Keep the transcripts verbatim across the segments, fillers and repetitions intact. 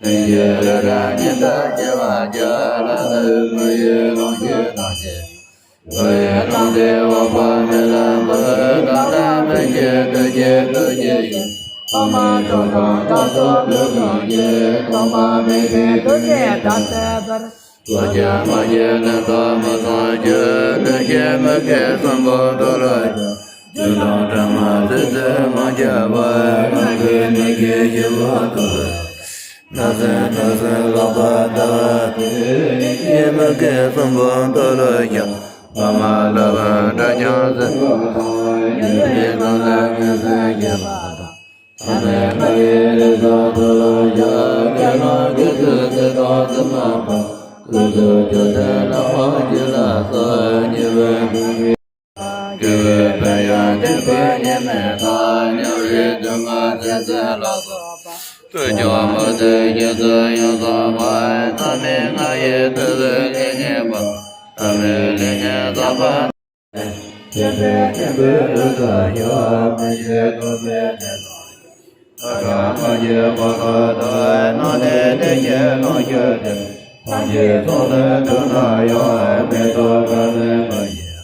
ལྷན་སྐྱེས་རང་རང་ཉིད་དང་སྐྱེ་བ་བརྒྱ། ལ་ལ་མི་ཡི་ལོངས་སྤྱོད་ཐམས་ཅད། བློ་ཡི་ལོངས་སྤྱོད་འོད་དཔག་མེད་ལ་འབུལ། ལ་ལ་མི་སྐྱེ་ཐུགས་རྗེ་ཐུགས་རྗེ་ཡིས། ཕ་མ་གྲོགས་དང་བདག་སོགས་ཕུན་སུམ་ཚོགས། སྟོང་པ་མི་འཛིན་ཐུགས་རྗེའི་དར་ཚོན་འབར། ལོ་བརྒྱ་མ་སྐྱེས་ནད་དང་མི་ཚངས་སྤྱོད། ལྷན་སྐྱེས་མི་སྐྱེ་གསུམ་པོ་མཐོལ་ལོ་བཤགས། རྒྱུ་དང་དྲི་མ་ཚེ་ཚད་མ་ཁྱབ་པ། ང་རྒྱལ་མི་སྐྱེ་ཞི་བ་ཐོབ། ན་སེམས་ན་སེམས་ལོག་པར་ལྟ་བ་སྟེ། ལྷན་སྐྱེས་མི་སྐྱེ་གསུམ་པོ་མཐོལ་ལོ་བཤགས། ཕ་མ་ལ་བ་དགྲ་བཅོམ་སེམས་དཔའ་དང་། ཡུལ་ལས་ཙམ་ལ་ངན་སེམས་བསྐྱེད་པ་དང་། ཐ་མལ་པ་ཡི་རིགས་སུ་མཐོལ་ལོ་བཤགས། དགེ་སློང་དགེ་ཚུལ་སྲིད་དང་སྲིད་མ་པ། ཀུན་ཏུ་སྤྱོད་ཚེ་ལག་པ་གཅིག་ལ་སོགས། ཉེས་པའི་དགེ་བའི་ཕན་ཡོན་ཐེག་པའི་ཉེས་དམིགས་དང་། དམྱལ་བའི་སྡུག་བསྔལ་ཚེ་ཟད་ལ་སོགས་པ། ཐོས་ཀྱང་མ་ཐོས་རྗེས་སུ་ཡང་སོང་བ། ཐ་མལ་ལྔ་ཡི་ཐོས་པའི་ལས་ཉོན་པ། ཐ་མལ་ལས་ཉོན་ཟག་པ། ཐེག་པའི་ཕྲེང་བའི་རིམ་གྲོ་ཞུགས། མི་ཕྱེད་རྟོག་པའི་དྲན་རྟོག་ཡིས། ཐབས་དང་ཐབས་ཀྱི་གོ་འཕང་ཐོབ། སྣང་སྟེ་བདེ་གཤེགས་ལོངས་སྤྱོད་དེར། ཐམས་ཅད་ཚོགས་རྣམས་འགྲུབ་ན་ཡང་། མི་ཐོབ་དགའ་བའི་མི་ཡི།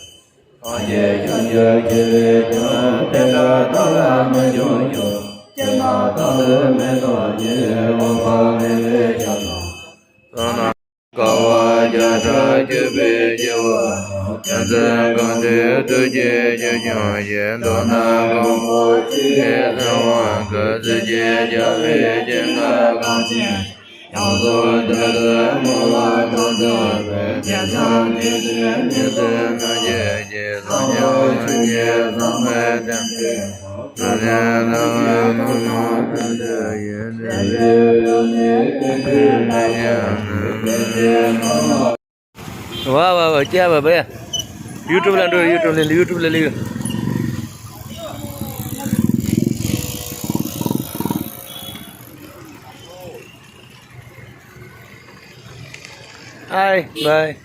ཐམས་ཅད་བྱང་ཆུབ་ཁྱེར་བའི་དོན། དེ་འདྲ་རྟག་ལ་མི་འབྱུང་ཞིང་། སྐྱེས་མ་ཐག་ཏུ་མི་ཐོབ་ཉིད། འོད་དཔག་མེད་པའི་ཞིང་དུ། དཀའ་བ་བརྒྱ་ཕྲག་གཅོད་པའི་སྐྱེ་བོ་རྣམས། བྱང་སེམས་གང་དེས་ཐུགས་རྗེ་ཆེ་ཆུང་ཡིས། མདོར་ན་གང་པོ་ཆོས་ཀྱི་སེམས་དབང་གིས། སྲིད་ཞིའི་རྒྱལ་བའི་སྐྱེ་རྒ་གང་ཞིག་ཀྱང་། ཡོངས་སུ་འདྲེན་ཏེ་མོས་པ་དང་བཅས་པའི། དེང་སང་འདི་ཕྱི་མི་ཟད་མི་སྐྱེ་ཞིང་། བྱང་ཆུབ་ཆོས་ཀྱི་ཟབ་མོའི་གཏེར་ཆེན་པོ། ཝ་ཝ་ཝ་ཀྱ་ཝ་ཝ་ཡ། ཡུ་ཊུབ་ལ་འགྲོ། ཡུ་ཊུབ་ལ། ཡུ་ཊུབ་ལ་ལིའུ། ཧའི་བྷའི།